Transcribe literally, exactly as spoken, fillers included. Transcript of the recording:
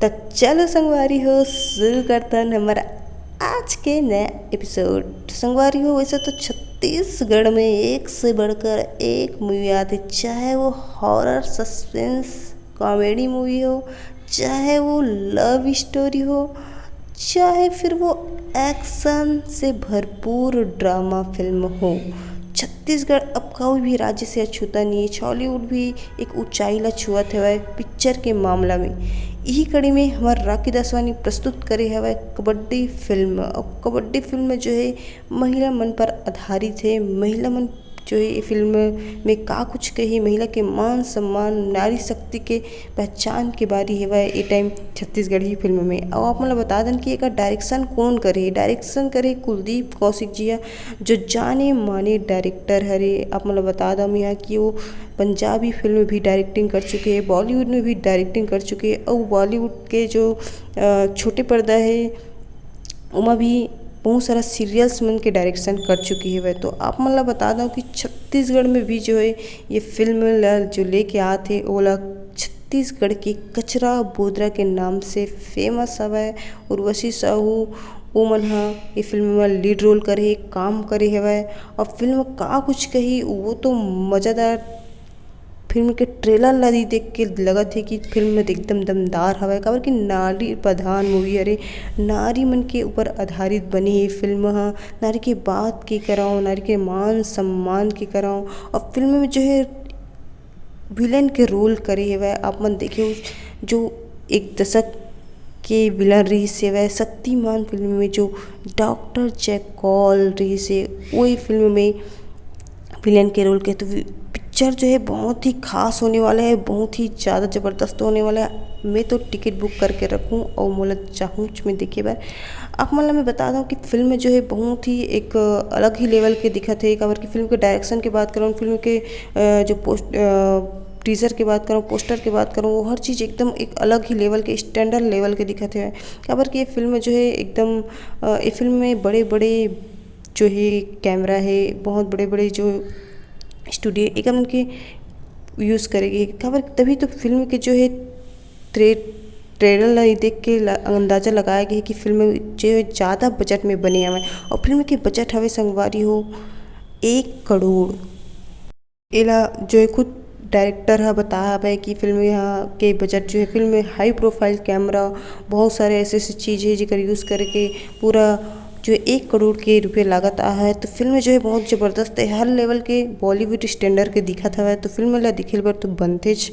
त चलो संगवारी हो, शुरू करतन हमर आज के नया एपिसोड। संगवारी हो, वैसे तो छत्तीसगढ़ में एक से बढ़कर एक मूवी आथे, चाहे वो हॉरर, सस्पेंस, कॉमेडी मूवी हो, चाहे वो लव स्टोरी हो, चाहे फिर वो एक्शन से भरपूर ड्रामा फिल्म हो। छत्तीसगढ़ अब कोई भी राज्य से अछूता नहीं है। छॉलीवुड भी एक ऊंचाई ला छुअत हवय पिक्चर के मामला में। इही कड़ी में हमर राखी दसवानी प्रस्तुत करे हवय कबड्डी फिल्म। और कबड्डी फिल्म जो है महिला मन पर आधारित है। महिला मन जो है ये फिल्म में का कुछ कही, महिला के मान सम्मान, नारी शक्ति के पहचान के बारे हवय ए टाइम छत्तीसगढ़ी फिल्म में। और आप मन ला बता दन कि एकर डायरेक्शन कौन करे, डायरेक्शन करे कुलदीप कौशिक जी ह, जो जाने माने डायरेक्टर हरे। आप मन ला बता दम यहाँ कि वो पंजाबी फिल्म में भी डायरेक्टिंग कर चुके हैं, बॉलीवुड में भी डायरेक्टिंग कर चुके हैं और बॉलीवुड के जो अ, छोटे पर्दा है ओमा भी बहुत सारा सीरियल्स मन के डायरेक्शन कर चुके हवय। तो आप मन ला बता दो कि छत्तीसगढ़ में भी जो है ये फिल्म ला जो लेके आत हे ओला छत्तीसगढ़ के कचरा बोदरा के नाम से फेमस हवय। उर्वशी साहू वो मन ह ये फिल्म में लीड रोल करे, काम करे हवय। और फिल्म का कुछ कही, वो तो मज़ेदार। फिल्म के ट्रेलर ला ही देख के लगत हे कि फिल्म में एकदम दमदार हवय, काबर कि नारी प्रधान मूवी हरे, नारी मन के ऊपर आधारित बने हे फिल्म ह। नारी के बात के करव, नारी के मान सम्मान के करव, और फिल्म में जो है विलेन के रोल करे हवय। आप मन देखे हो, जो एक दशक के विलन रहिस हवय शक्तिमान फिल्म में, जो डॉक्टर जैकॉल रहिस हे, वही फिल्म में विलेन के रोल के। तो वि-, पिक्चर जो है बहुत ही खास होने वाला है, बहुत ही ज़्यादा ज़बरदस्त होने वाला है। मैं तो टिकट बुक करके रखूँ और मोला चाहूँच में देखे बर। आप मन ला मैं बता दूँ कि फिल्म जो है बहुत ही एक अलग ही लेवल के दिखत है। काबर कि फिल्म के डायरेक्शन के बात करौं, फिल्म के अ, जो पोस्ट अ, टीजर के बात करौं, पोस्टर के बात करौं, वो हर चीज़ एकदम एक अलग ही लेवल के, स्टैंडर्ड लेवल के दिखत है। काबर कि ये फिल्म जो है एकदम अ, ये फिल्म में बड़े बड़े जो है कैमरा है, बहुत बड़े बड़े जो स्टूडियो एकदम उनके यूज़ करेगी। काबर तभी तो फिल्म के जो है ट्रे ट्रेलर ला ही देख के ला- अंदाजा लगाया गया है कि फिल्म जो है ज़्यादा बजट में बने हवय। और फिल्म के बजट हवे संगवारी हो एक करोड़। एला जो है खुद डायरेक्टर ह बताया हवय कि फिल्म यहाँ के बजट जो है, फिल्म में हाई प्रोफाइल कैमरा, बहुत सारे ऐसे ऐसे चीज़ है जेकर यूज़ करके पूरा जो है एक करोड़ के रुपये लागत आ है। तो फिल्म जो है बहुत ज़बरदस्त है, हर लेवल के बॉलीवुड स्टैंडर्ड के दिखत हवय। तो फिल्म ला दिखे बर तो बनतेच